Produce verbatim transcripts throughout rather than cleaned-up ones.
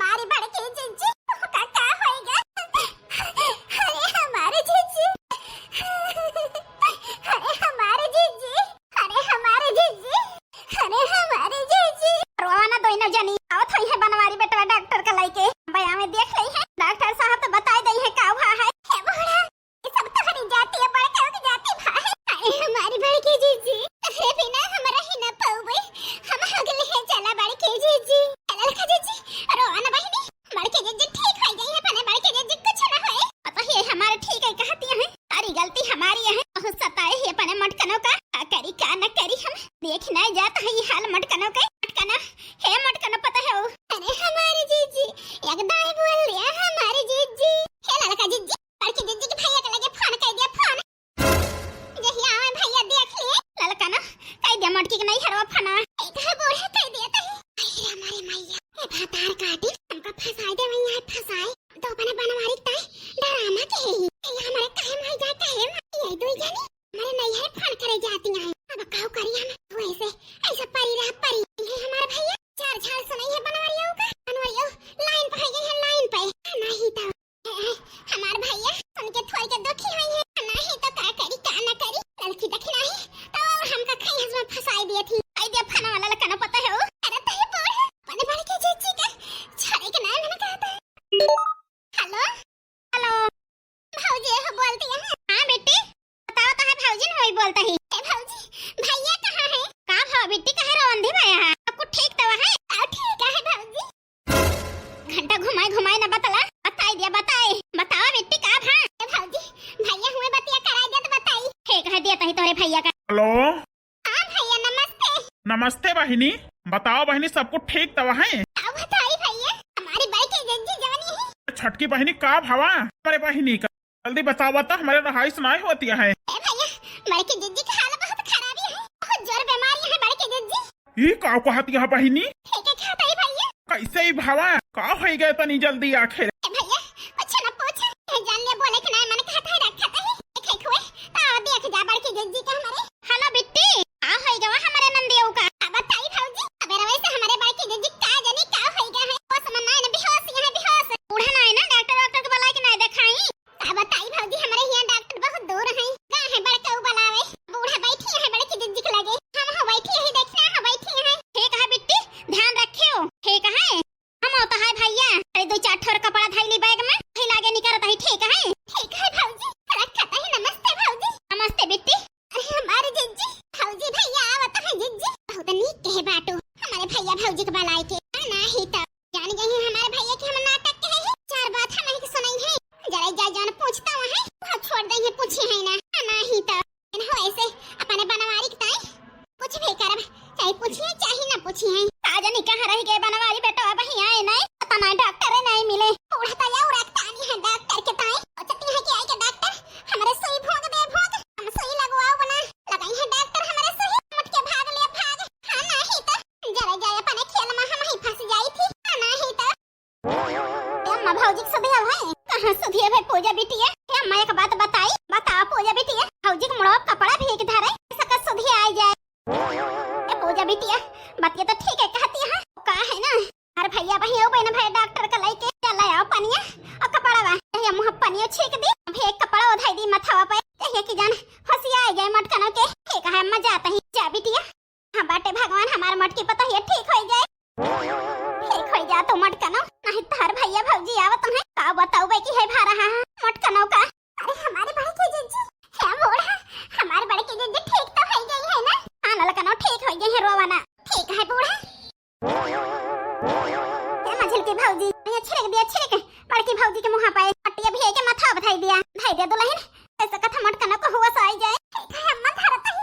अरे बड़की जिज्जी, का, का होइगा? अरे हमारे जिज्जी, अरे हमारे जिज्जी, अरे हमारे जिज्जी, अरे हमारे जिज्जी। रोवा ना दोनों जनी, आवत होइहैं बनवारी बेटवा डॉक्टर का लइके। बया में देख लेइहैं, डॉक्टर साहब तो बताइ देइहैं का हुआ है। हे बूढ़ा, ये सब तोहरी जाति है, बड़का के जाति भा है। अरे हमारी बड़की जिज्जी, तोहरे बिना हम रहि ना पउबे, हम अगले हैं, चला बड़की जिज्जी। चला ललका जिज्जी, रोवा ना बहिनी, बड़की जिज्जी ठीक होइ गई है, अपने बड़की जिज्जी कुछ ना होए। अब ये हमारे ठीक है कहती हैं, सारी गलती हमारी है, बहुत सताए है अपने मटकनों का, का करी का न करी हम, देख ना जात है ये हाल मटकनों के, मटकना, हे मटकना पता है वो। अरे हमारी जिज्जी, एक दाई बोल दिया हमारी जिज्जी। हे ललका जिज्जी, बड़की जिज्जी के भैया के लगे फोन कइ दिया, फोन। जहिया आवे भैया देख लिए। ललका ना, कइ दिया मटकी के नहीं हरवा फना। एक है बूढ़ा कइ दिया तही। अरे हमारे मैया, ए भातार काटी, हमका फंसाए दे वहीं है फंसाए। तो अपने बनवारी ताई डरामा के है। ये हमारे काहे माई जाए काहे माई, ये दो जनी हमारे नहीं है फोन करे जाती हैं। अब काउ करी हम, वैसे ऐसा परी रहा परी। ये हमारे भैया चार झाल सुनाई है बनवारियों का। बनवारियों लाइन पे है, ये है लाइन पे। नहीं तो हमार भैया सुन के थोड़ के दुखी होई है, नहीं तो का करी का ना करी, ललकी देखी नहीं तो और हमका खई हंस में फंसाई दिए थी। आई दे फना वाला ललका ना पता है वो। अरे तही बोल, अपने बड़की जिज्जी के छोड़े के नाम ना कहता। हेलो, हेलो, भौजी हो बोलती है। हाँ बेटी, बताओ तो है भौजी न होई बोलता ही। ए भौजी, भैया कहाँ है? का भाव बेटी, कहे रोंदी भैया है? सब कुछ ठीक तो है? हाँ, ठीक है भौजी। घंटा घुमाए घुमाए न बतला, बताई दिया, बताई, बताओ बेटी का भा? ए भौजी, भैया हुए बतिया कराई दे तो बताई। ठीक है, दिया तही तोरे भैया का। हेलो। हाँ भैया, नमस्ते। नमस्ते बहिनी, बताओ बहिनी, सब कुछ ठीक तो है? का बताई भैया, हमारी बड़की जिज्जी जवानी है। छटकी बहिनी का भवा? अरे बहिनी का जल्दी बतावा तो, हमारे रहाइश नाय होती है। ए भैया, बड़की जिज्जी का हाल बहुत खराब है, बहुत जोर बीमारी है बड़की जिज्जी। ई का कहत यहाँ बहिनी? ठीक है कहत है भैया। कैसे ही भवा? का होई गए तनी जल्दी आखिर? ए भैया, कुछ न पूछ, ये जान ले बोले कि नहीं मन कहता है रखत है, देखे खुए, तो देख जा बड़की जिज्जी के हमारे। हेलो बिट्टी, का होई गवा हमारे नंदियों का? अब बताई भौजी, अबे रवे से हमारे बड़की जिज्जी का जानी का होई गया है, वो समझ ना है ना, बेहोश, यहाँ बेहोश। बूढ़ा ना है ना, डॉक्टर वॉक्टर के बुलाए कि नहीं देखाई? का बताई भौजी, हमरे हियां डॉक्टर बहुत दूर हैं। का है बड़का उ बुलावे? बूढ़ा बैठी है बड़की जिज्जी के लगे। हम हो बैठी है, देखना हो बैठी है। ठीक है बिट्टी, ध्यान रखियो। ठीक है, हम होता है भैया। अरे दो चार ठोर कपड़ा धइली बैग में, फिर लागे निकलता है। ठीक है, ठीक है भौजी, रखत है। नमस्ते भौजी। नमस्ते बिट्टी। अरे हमारे जिज्जी, भौजी भैया आवत है जिज्जी। बहुत नीक कहे बाटू, हमारे भैया भौजी के बुलाए के। हाँ, नाही तो जान गई है हमारे भैया के हम नाटक कहे हैं। चार बात हम ही सुनाई है। जरा जा जान पूछता हुआ है, वहाँ छोड़ देंगे, पूछे है ना। हाँ, नाही तो हो ऐसे अपने बनवारी के ताई कुछ भी करब, चाहे पूछिए चाहे ना पूछिए। का जानी कहाँ रह गए बनवारी बेटा, अब ही आए नहीं, पता नहीं डॉक्टर नहीं मिले। उड़ता या उड़ाक तानी है डॉक्टर के ताई, सोचती है कि आए के डॉक्टर हमारे सुई भोंक दे भोंक, हम सुई लगवाओ बना, लगाई है डॉक्टर हमारे सुई, उठ के भाग ले भाग। हाँ नाही तो जरा जाए अपने खेल में हम ही फंस जाई थी। हाँ नाही तो ए अम्मा, भौजी के सुधिया है? कहाँ सुधिया भाई पूजा बिटिया? ए अम्मा, एक बात बताई, बताओ पूजा बिटिया, भौजी के मुड़वा कपड़ा भी एक धरे, सका सुधिया आई जाए। ए पूजा बिटिया, बतिया तो ठीक है कहती है, का है ना? अरे भैया, भैया, ओ बहन, भाई डॉक्टर का लइके चला आओ पनिया और कपड़ा बा। ए अम्मा, पनिया छीक दी, अभी एक कपड़ा उधाई दी मथवा पे, कहिए कि जान फंसिया आई जाए मटकनों के। ठीक है अम्मा, जाता ही, जा बिटिया। हाँ बाटे भगवान, हमार मटकी पता है ठीक हो जाए, ठीक हो जा तू मटकनो, नहीं तोहर भैया भौजी आवत हैं, का बताऊ बे की है भा रहा है मटकनो का। अरे हमारे बड़की जिज्जी, हे बूढ़ा, हमारे बड़की जिज्जी ठीक तो हो गई है ना? हाँ ललकनो, ठीक हो गई है, रोवा ना, ठीक है बूढ़ा। ए मझिल की भौजी, ये छिड़क दिया छिड़क, बड़की भौजी के मुँह पे पट्टिया भी है के माथा बधाई दिया, भाई दे दुल्हन, ऐसा कथा मटकनो को हुआ सो आई जाए। ठीक है अम्मा, धरत ही।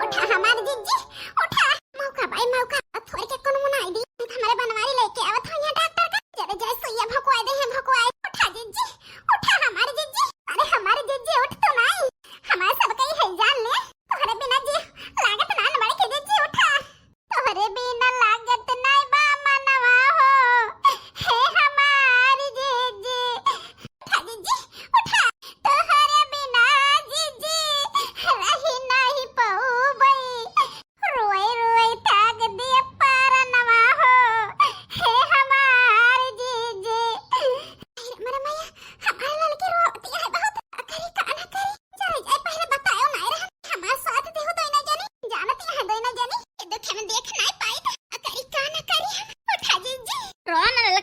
उठा हमार जिज्जी, उठा। मौका बाई मौका, अब थोड़ के कोनो मुनाई दी। हमारे बनवारी लेके आवत हो यहाँ डॉक्टर का। जरे जाए सुइया भोकवाई दे हैं, भोकवाई। उठा जिज्जी, उठा हमार जिज्जी। अरे हमार जिज्जी उठ तो नाई। हमारे सब कही है जान ले। तोहरे बिना जी लागत ना बड़की जिज्जी उठा। तोहरे बिना लागत नाई बा मनवा हो। हे हमार जिज्जी। उठा जिज्जी, उठा। तोहरे बिना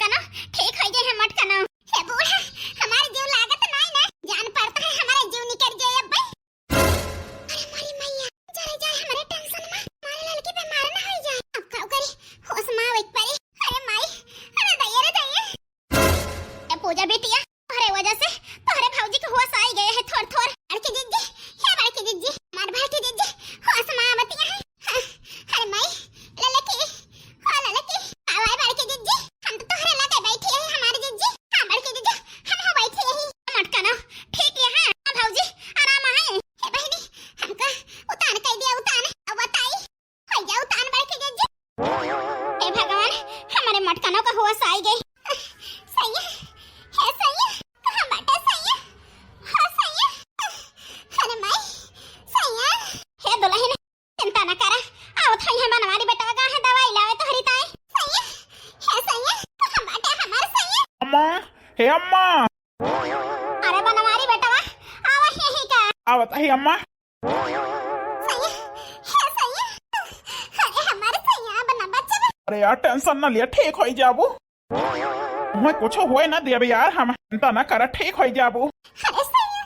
कनो, ठीक होइ जाए है मोटकनो। हे बूढ़ा, हमार जीव लागत नाई ना, जान पड़त है हमार जीव निकल जाए अब। अरे मोरी मैया, जरे जाए हमरे tension में, हमारे ललकी बीमार ना होइ जाए। अब का करी, होश में आवे के पड़ी। अरे माई, अरे दैया रे दैया। ए पूजा बिटिया, तोहरे वजह से तोहरे भौजी के होश आई गए है थोर थोर। बड़की जिज्जी, हे बड़की जिज्जी, हमार बड़की जिज्जी, होश में आवतिया है। हाँ, अरे माई, ललकी, ओ ललकी, आवाए बड़की जिज्जी, हम तो तोहरे लगे बैठी है हमारी जिज्जी। हाँ बड़की जिज्जी, हम हो बैठी है। मोटकनो, ठीक है, हाँ भौजी, आराम है। हे बहिनी, हमका उतान कह दिया, उतान, अब बताई। होइ जाओ तान बड़की जिज्जी। ए भगवान, हमरे मोटकनो का होश आई गए। सैया, हे सैया, कहाँ बाटे सैया? हो सैया, अरे माई, सैया। हे दुलहिन, चिंता न करा, आवत हई है बनवारी बेटवा, गा है दवाई लावे तोहरी ताई। सैया, हे सैया, कहाँ बाटे हमार सैया? अम्मा, हे अम्मा। अरे बनवारी बेटवा, आवा यही का। आवत ही अम्मा। सैया, हे सैया, अरे हमार सैया बना बचवा। अरे यार, tension न लिया, ठीक होइ जाबू। तुम्हें कुछ होए ना देबे यार, हम चिंता ना करा, ठीक होइ जाबू। अरे सैया,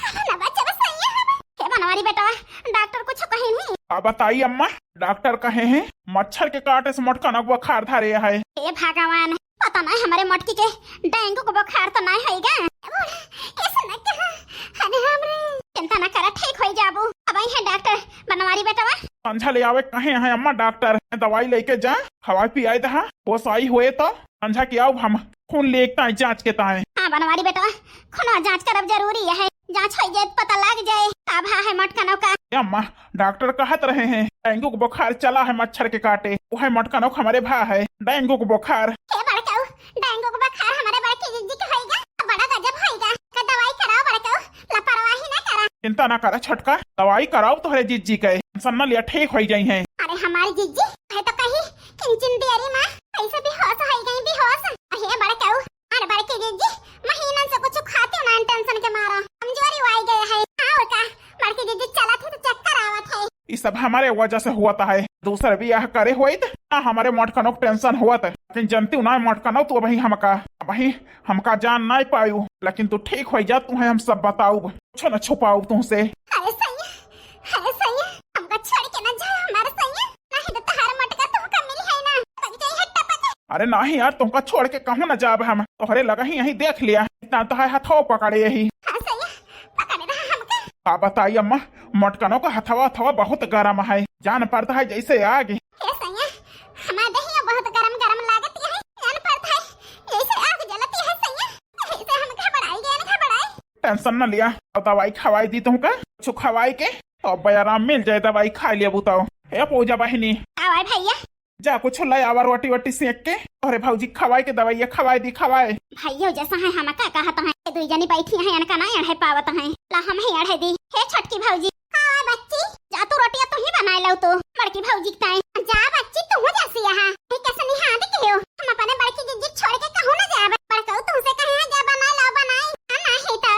बना बचवा सैया हम। हे बनवारी बेटवा, डॉक्टर कुछ कहे नहीं? अब बताई अम्मा, डॉक्टर कहे हैं मच्छर के काटे से मोटकनो का बुखार धरे है। हे भगवान, पता नहीं हमरे मोटकी के डेंगू का बुखार तो नहीं होइगा। ऐसा न कहा, अरे हमरे। चिंता न करा, ठीक होइ जाबू। अब आई है डॉक्टर बनवारी बेटवा। संझा ले आवे कहे हैं अम्मा डॉक्टर, दवाई लेके जा, हवाई पियाई दहा, होश आई हुए तो संझा के आओ हम खून लेके ताई जांच के ताई। हाँ बनवारी बेटवा, खून जांच करब जरूरी है, जांच होइ जाए तो पता लग जाए का भा है मोटकनो का। ए अम्मा, डॉक्टर कहत रहे हैं डेंगू का बुखार चला है मच्छर के काटे, वो है मोटकनो का हमरे भा है डेंगू का बुखार। हे बड़काऊ, डेंगू का बुखार हमरे बड़की जिज्जी के होइगा, तो बड़ा गजब होइगा। का दवाई कराओ बड़काऊ, लापरवाही ना करा। चिंता ना करा छोटका, दवाई कराओ तोहरे जिज्जी के, tension न लिया, ठीक होइ जाई हैं। अरे हमारी जिज्जी, है तो कही किंचिन देरी में कैसे बेहोश होइ गई, बेहोश। अहे बड़काऊ, अरे बड़की जिज्जी, महीनन से कुछ खाती ना, tension के मारा कमजोरी आई गई है। और का, बड़की जिज्जी चलत है तो चक्कर आवत है। ई सब हमरे वजह से हुआ है। दूसर बियाह करे होइत ना हमरे मोटकनो के tension हुआ है, लेकिन जनती ना मोटकनो तू अबही हमका, अबही हमका जान नाई पायू, लेकिन तू ठीक होइ जा, तू है हम सब बताउब, कुछ न छुपाउब तुमसे। अरे सैया, अरे सैया, हमका छोड़ के ना जा हमार सैया, नहीं तो तहार मोटका तुमका मिली है ना, पक जाई है टपक। अरे नहीं यार, तुमका छोड़ के कहूँ ना जाब हम, तोहरे लगा ही यही देख लिया, इतना तो है हथो पकड़े यही। हाँ सैया, पकड़े रहा हमका। का बताई अम्मा, मोटकनो का हथवा हथवा बहुत गरम है, जान पड़ता है जैसे आग। हे सैया, हमार दहिया बहुत गरम गरम लागत है, जान पड़ता है जैसे आग जलती है सैया, ऐसे हम घबराई गए, घबराई। Tension न लिया, अब दवाई खवाई दी तुमका, कुछ खवाई के तो अब आराम मिल जाए, दवाई खा लिया बुताओ। ए पूजा बहिनी, आवाए भैया। जा कुछ ले आवा रोटी वोटी सेक के, अरे भौजी खवाई के दवाई खवाई दी खवाए। भैया जैसा है हम का कहत हैं, ये दुई जनी बैठी हैं, इनका ना अढ़े पावत हैं, ला हम ही अढ़े दी। हे छोटकी भौजी, हाँ बच्ची, जा तू रोटियां तू ही बनाए लो तू, बड़की भौजी के ताई। जा बच्ची तू हो जैसी यहाँ, ये कैसे निहाद के हो, हम अपने बड़की जिज्जी छोड़ के कहूँ ना जाब, बड़काऊ तुमसे कहे हैं जा बनाए लो बनाए, हाँ ना ही तो।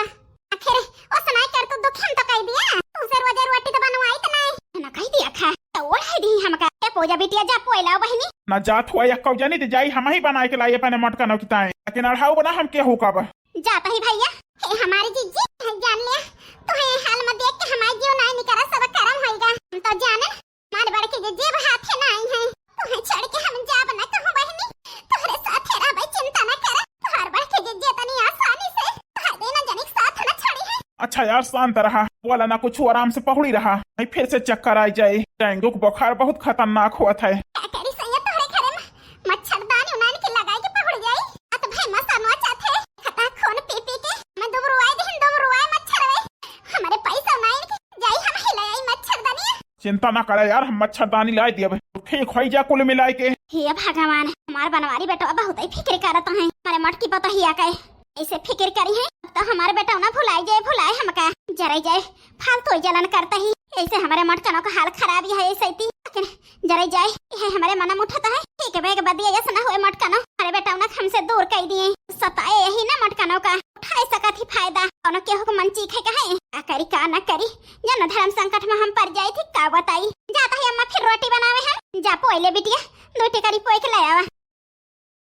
आखिर ओ सुनाई कर तू दुखन तो कह दिया, तुमसे रोजे रोटी तो बनवाई तो नहीं। ना कह दिया खा, तो ओढ़ाई दी हमका। ए पूजा बिटिया जा पोइला बहिनी। ना जात हुआ या कौ जनी तो जाई हम ही बनाए के लाई अपने मोटकनो की ताई। लेकिन अढ़ाऊ बना हम के हो कब। जाता ही भैया, हे हमारी जिज्जी, जान लिया, तो ये हाल में देख के हमारी जीव नाई निकरा सब करम होइगा। हम तो जाने मार बड़की जिज्जी अब हाथे ना आई है। तुहे छोड़ के हम जाब ना कहूँ बहिनी। तोहरे साथे रहबे, चिंता ना कर। तोहार बड़की जिज्जी तनी आसानी से तोहार देना जनिक साथ ना छोड़ी है। अच्छा यार शांत रहा, बोला ना कुछ, आराम से पहुड़ी रहा, नहीं फिर से चक्कर आ जाए। डेंगू का बुखार बहुत खतरनाक होत है। का करी सैया तोहरे घरे में मच्छरदानी उनान के लगाई के पहुड़ जाई। अत भाई मसा नोचा थे। खता खून पी पी के मैं दुबरुआई दिन दुबरुआई मच्छर वे। हमारे पैसा उनान के जाई हम ही ले आई मच्छरदानी। चिंता ना करे यार, हम मच्छरदानी लाई दियब, तू ठीक होई जा कुल मिलाई के। हे भगवान, हमार बनवारी बेटवा बहुत ही फिक्र करत हैं। हमारे मोटकी पतोहिया के ऐसे फिक्र करी है, अब तो हमारे बेटवा ना भुलाई जाए, भुलाए हमका, जरे जाए, फालतू जलन करता ही। ऐसे हमारे मोटकनों का हाल खराब ही है ऐसे थी, लेकिन जरे जाए, ये हमारे मना में उठता है। ठीक है, बेग बदिया ऐसा ना हुए मोटकनो, हमारे बेटवा ना हमसे दूर कर दिए, सताए यही ना मोटकनों का। उठाए सकत ही फायदा, कोनो केहू के मन चीखे का है, का करी का ना करी, जन धर्म संकट में हम पड़ जाए थे, का बताई। जाता ही अम्मा फिर रोटी बनावे हम, जा पोए ले बिटिया, दो टिकरी पोए के ले आवा।